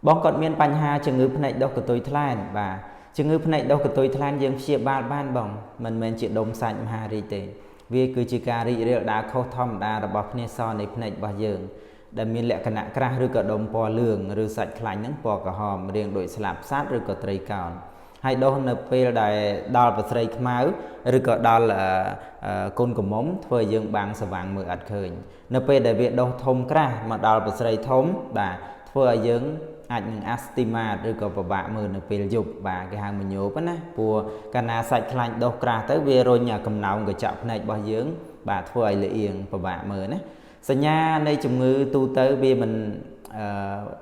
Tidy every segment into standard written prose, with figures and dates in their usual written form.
បងគាត់មានបញ្ហាជំងឺភ្នែកដុះកន្ទុយថ្លែនបាទជំងឺភ្នែកដុះកន្ទុយថ្លែនយើងព្យាបាលបានបងមិនមែនជាដុំសាច់មហារីកទេវាគឺជាការរីករាលដាលខុសធម្មតារបស់ភ្នាសនៃភ្នែករបស់យើងដែលមានលក្ខណៈក្រាស់ឬក៏ដុំពណ៌លឿងឬសាច់ខ្លាញ់ហ្នឹងពណ៌ក្រហមរាងដូចស្លាបសត្វឬក៏ត្រីកោណហើយដុះនៅពេលដែលដល់ប្រស្រីខ្មៅឬក៏ដល់កូនក្រមុំធ្វើឲ្យយើងបាំងស្វាងមើលអត់ឃើញនៅពេលដែលវាដុះធំក្រាស់មកដល់ប្រស្រីធំបាទធ្វើឲ្យយើងអាចនឹងអាស្ទីម៉ាតឬក៏ពិបាកមើលនៅពេលយប់បាទគេហៅមញោបណាព្រោះកាលណាសាច់ខ្លាញ់ដុះក្រាស់ទៅវារុញកំណោងកញ្ចក់ភ្នែករបស់យើងបាទធ្វើឲ្យលៀងពិបាកមើលណាសញ្ញានៃជំងឺទូទៅវាមិន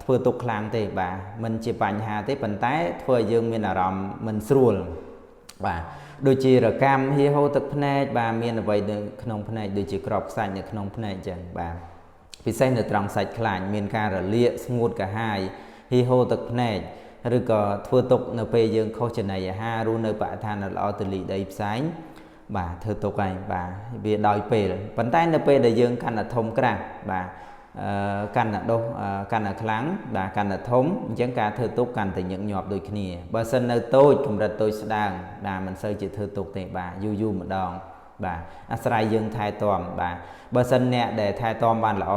ធ្វើទុកខ្លាំងទេបាទមិនជាបញ្ហាទេប៉ុន្តែធ្វើឲ្យយើងមានអារម្មណ៍មិនស្រួលបាទដូចជារកម្មហៀហូរទឹកភ្នែកបាទមានអ្វីនៅក្នុងភ្នែកដូចជាក្របខ្សាច់នៅក្នុងភ្នែកអញ្ចឹងបាទពិសេសនៅត្រង់សាច់ខ្លាញ់មានការរលាកស្ងួតកាហាយហៀហូរទឹកភ្នែកឬក៏ធ្វើទុកនៅពេលយើងខុសចំណីអាហាររស់នៅបរិស្ថានល្អទលីដីផ្សែងបាទធ្វើទុកហើយបាទវាដោយពេលប៉ុន្តែនៅពេលដែលយើងកាន់តែធំក្រាស់បាទកាន់តែដុះកាន់តែខ្លាំងបាទកាន់តែធំអញ្ចឹងការធ្វើទុកកាន់តែញឹកញាប់ដូចគ្នាបើសិននៅតូចកម្រិតតូចស្ដើងបាទមិនសូវជាធ្វើទុកទេបាទយូរយូរម្ដងបាទអាស្រ័យយើងថែទាំបាទបើសិនអ្នកដែលថែទាំបានល្អ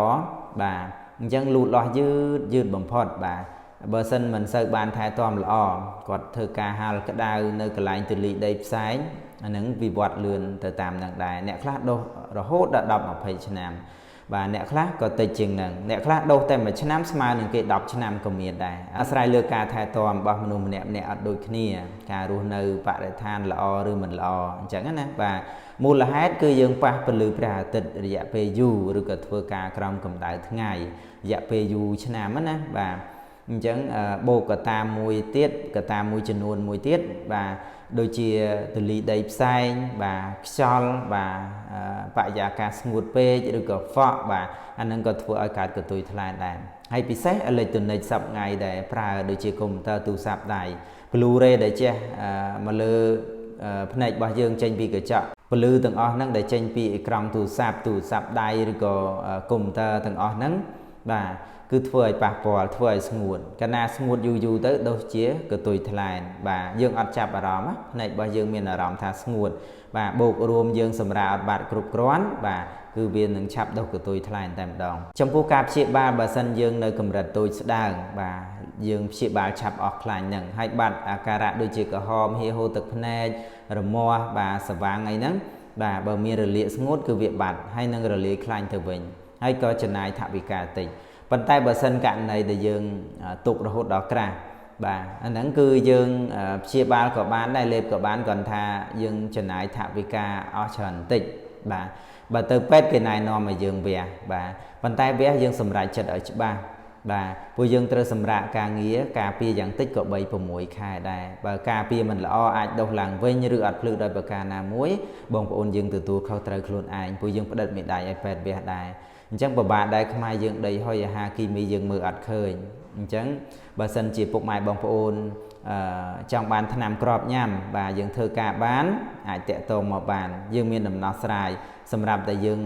បាទអញ្ចឹងលូតលាស់យឺតយឺតបំផុតបាទបើសិនមិនសូវបានថែទាំល្អគាត់ធ្វើការហាលក្តៅនៅកន្លែងទលីដីផ្សែងអានឹងវិវត្តលឿនទៅតាមនឹងដែរអ្នកខ្លះដុះរហូតដល់10 20ឆ្នាំបាទអ្នកខ្លះក៏តិចជាងនឹងអ្នកខ្លះដុះតែមួយឆ្នាំស្មើនឹងគេ10ឆ្នាំក៏មានដែរអាស្រ័យលើការថែទាំរបស់មនុស្សម្នាក់ម្នាក់អត់ដូចគ្នាការរស់នៅបរិស្ថានល្អឬមិនល្អអញ្ចឹងណាបាទមូលហេតុគឺយើងប៉ះពន្លឺព្រះអាទិត្យរយៈពេលយូរឬក៏ធ្វើការក្រោមកម្ដៅថ្ងៃរយៈពេលយូរឆ្នាំណាបាទអញ្ចឹងបូកកតាមួយទៀតកតាមួយចំនួនមួយទៀតបាទដូចជាទលីដីផ្សែងបាទខ្យល់បាទបរិយាកាសស្ងួតពេកឬក៏ហ្វក់បាទអានឹងក៏ធ្វើឲ្យកើតកន្ទុយថ្លែនដែរហើយពិសេសអេឡិចត្រូនិកសប្ងៃដែលប្រើដូចជាកុំព្យូទ័រទូរស័ព្ទដៃ Blu-ray ដែលជះមកលើភ្នែករបស់យើងចេញពីកញ្ចក់ពលឺទាំងអស់ហ្នឹងដែលចេញពីអេក្រង់ទូរស័ព្ទទូរស័ព្ទដៃឬក៏កុំព្យូទ័រទាំងអស់ហ្នឹងបាទគឺធ្វើឲ្យប៉ះពាល់ធ្វើឲ្យស្ងួតកាលណាស្ងួតយូរយូរទៅដូចជាកន្ទុយថ្លែនបាទយើងអត់ចាប់អារម្មណ៍ភ្នែករបស់យើងមានអារម្មណ៍ថាស្ងួតបាទបូករួមយើងសម្រាកអត់បាត់គ្រប់គ្រាន់បាទគឺវានឹងឆាប់ដុះកន្ទុយថ្លែនតែម្ដងចំពោះការព្យាបាលបើសិនយើងនៅកម្រិតតូចស្ដើងបាទយើងព្យាបាលឆាប់អស់ខ្លាញ់ហ្នឹងហើយបាត់អាការៈដូចជាក្រហមហៀហូរទឹកភ្នែករមាស់បាទស្វាងអីហ្នឹងបាទបើមានរលាកស្ងួតគឺវាបាត់ហើយនឹងរលាយខ្លាញ់ទៅវិញហើយក៏ចំណាយថវិកាតិចប៉ុន្តែបើសិនករណីដែលយើងទុករហូតដល់ក្រាស់បាទអាហ្នឹងគឺយើងព្យាបាលក៏បានដែរលេបក៏បានគ្រាន់ថាយើងចំណាយថវិកាអស់ច្រើនបន្តិចបាទបើទៅពេទ្យគេណែនាំឲ្យយើងវះបាទប៉ុន្តែវះយើងសម្រេចចិត្តឲ្យច្បាស់បាទពួកយើងត្រូវសម្រាកការងារការពារយ៉ាងតិចក៏3 6ខែដែរបើការពារមិនល្អអាចដុះឡើងវិញឬអត់ភ្លឺដោយប្រការណាមួយបងប្អូនយើងទទួលខុសត្រូវខ្លួនឯងពួកយើងផ្ដិតមេដៃឲ្យពេទ្យវះដែរអញ្ចឹងពិបាកដែរខ្មែរយើងដីហុយអាហារគីមីយើងមើលអត់ឃើញអញ្ចឹងបើសិនជាពុកម៉ែបងប្អូនចង់បានថ្នាំក្របញ៉ាំបាទយើងធ្វើការបានអាចតាក់ទងមកបានយើងមានដំណោះស្រាយសម្រាប់តែយើង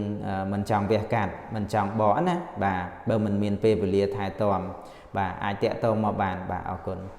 មិនចង់វះកាត់មិនចង់បកណាបាទបើមិនមានពេលវេលាថែទាំបាទអាចតាក់ទងមកបានបាទអរគុណ។